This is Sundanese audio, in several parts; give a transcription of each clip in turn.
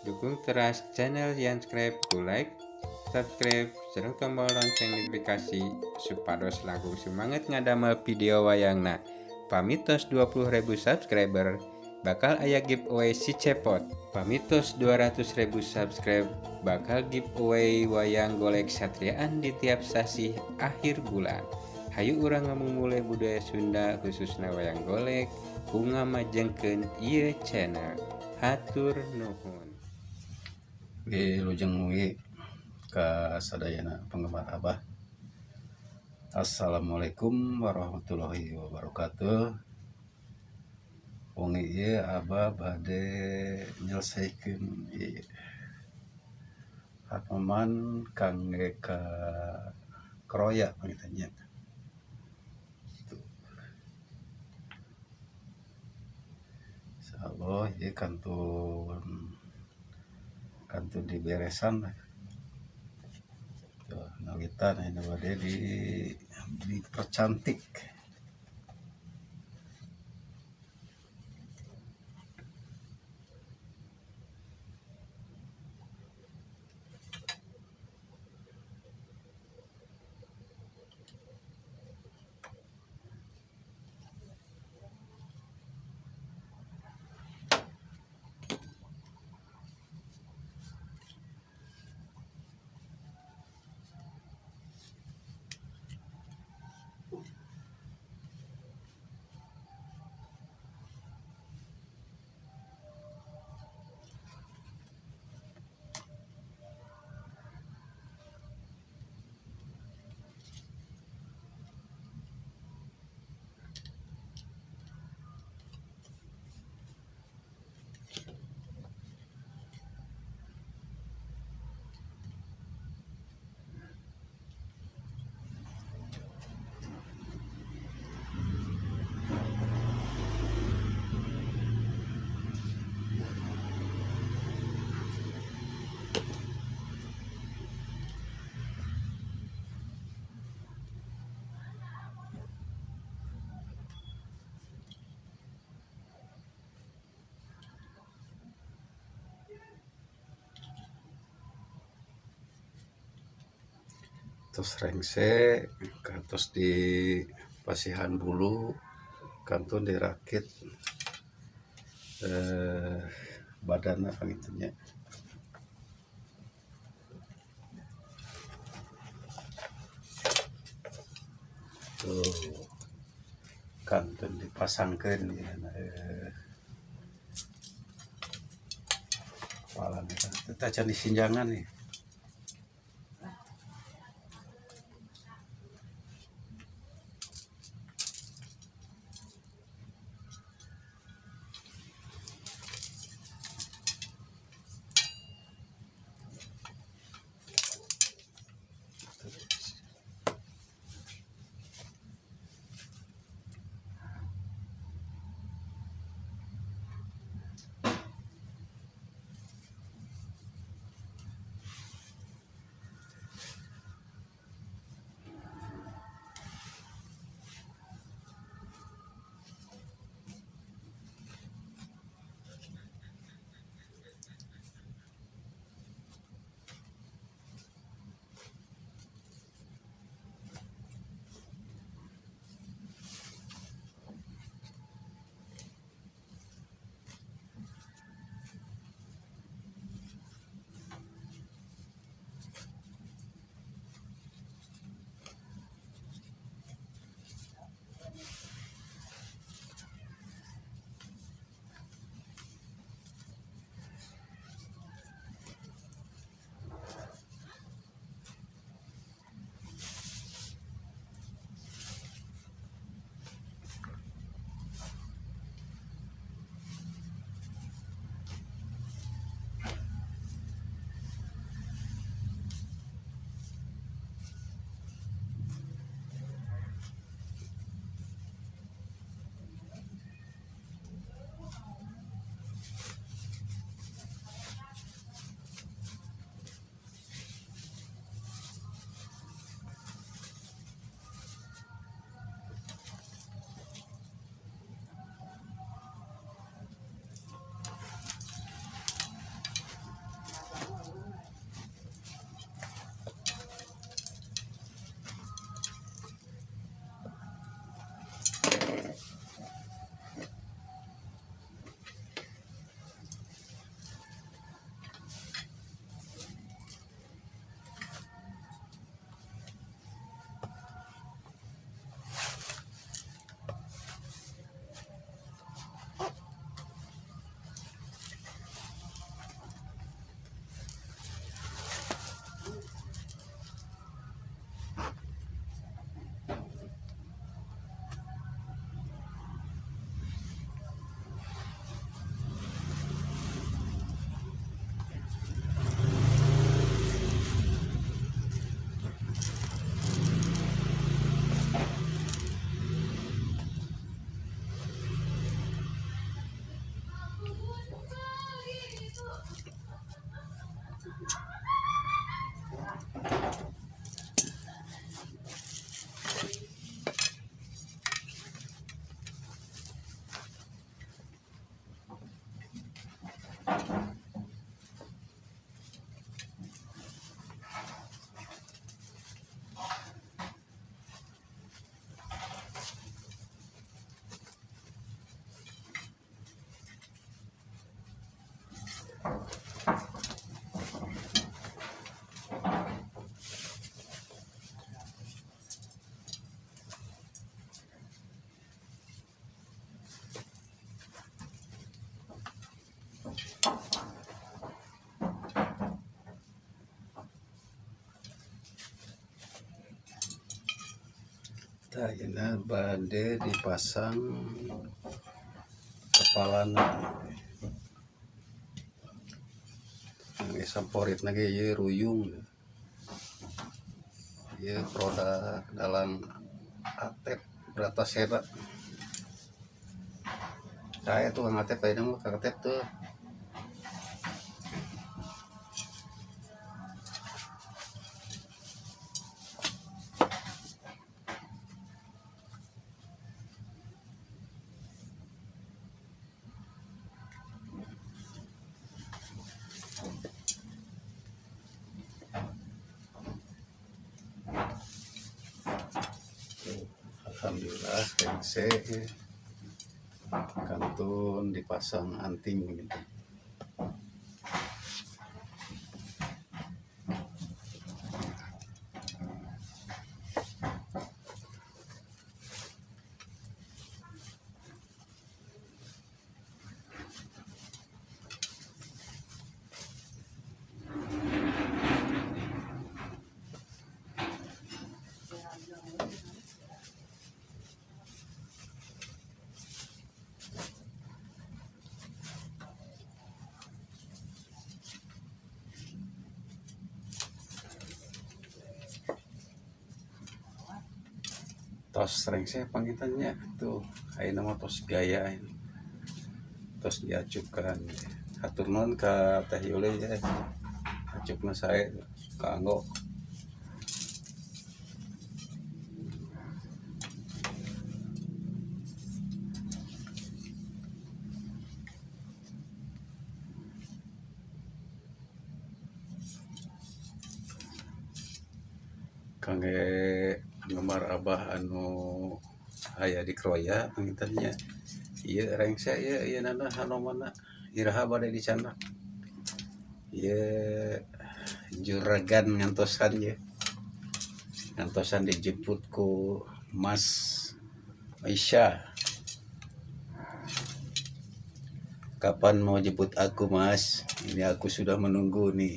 Dukung teras channel Yanscribe ku like, subscribe, sareng tombol lonceng notifikasi supados langkung semangat ngadamel video wayangna. Pamitos 20.000 subscriber bakal aya giveaway si cepot. Pamitos 200.000 subscribe bakal giveaway wayang golek satriaan di tiap sasih akhir bulan. Hayu urang ngamumule budaya Sunda khususna wayang golek ku ngamajengkeun ieu channel. Hatur nuhun. Wilujeng wengi ka sadayana penggemar Abah. Assalamualaikum warahmatullahi wabarakatuh. Wengi ieu Abah bade nyelesaikeun hataman kangge ka Kroya panginten nya. Insyaallah ieu kantun diberesan tuh ngawitan ayeuna bade dipercantik. Tos rengse kantos di pasihan bulu kantun dirakit badanna panginten nya. Tuh kantun dipasangkeun kepala teh acan disinjangan nih. Tah ayeuna bade dipasang kepalana. Geus samporitna ge ieu ruyung. Ieu produk dalang Atep Bratasena. Tah aya tukang Atep ayeuna mah Kang Atep tuh. Alhamdulillah rengse kantun dipasang anting gitu. Tos rengse pangitannya tuh ayeuna mah tos gaya ini. Tos diacukan. Hatur nuhun ka Teh Yuli ya. Acukna sae kaanggo. Kangge penggemar Abah anu aya di Kroya pangintennya ieu rengse ieu ieu nana hanomana iraha bade dicandak ieu juragan ngantosan ieu ngantosan dijemput ku Mas Aisyah. Kapan mau jemput aku Mas? Ini aku sudah menunggu nih.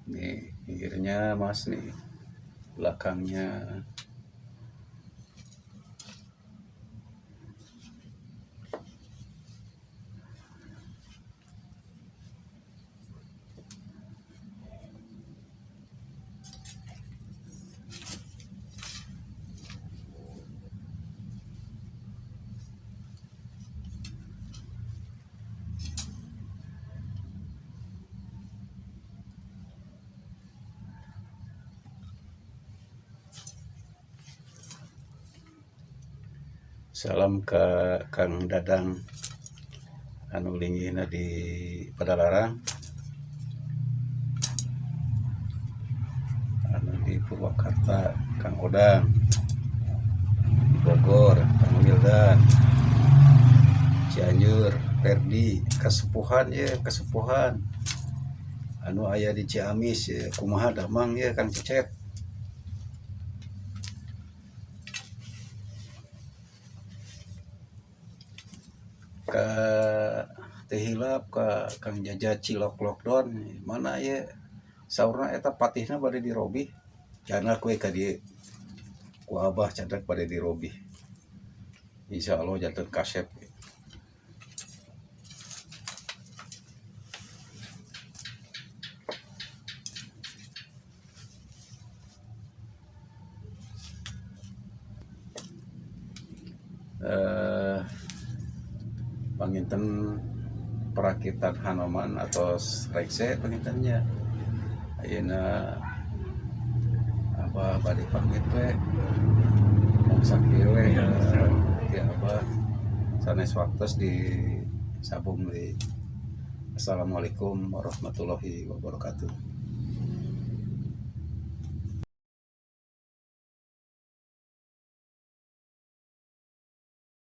Nih pinggirnya Mas nih, belakangnya. Salam ke Kang Dadang anu linggihna di Padalarang, anu di Purwakarta Kang Odang, di Bogor Kang Wildan, Cianjur Ferdi, kasepuhan ya kasepuhan anu aya di Ciamis ya, kumaha damang ya Kang Cecep. Ka teh hilap ka Kang Jaja Cilok Lockdown mana ya saurna eta patihna bade dirobih candak we ka dieu ku Abah candak bade dirobih insyaallah janten kasep. Panginten Perakitan Hanoman atau Rekse panginten nya. Ayeuna Abah bade pamit we, mung sakieu we ti Abah, sanes waktos disabung deui. Assalamualaikum warahmatullahi wabarakatuh.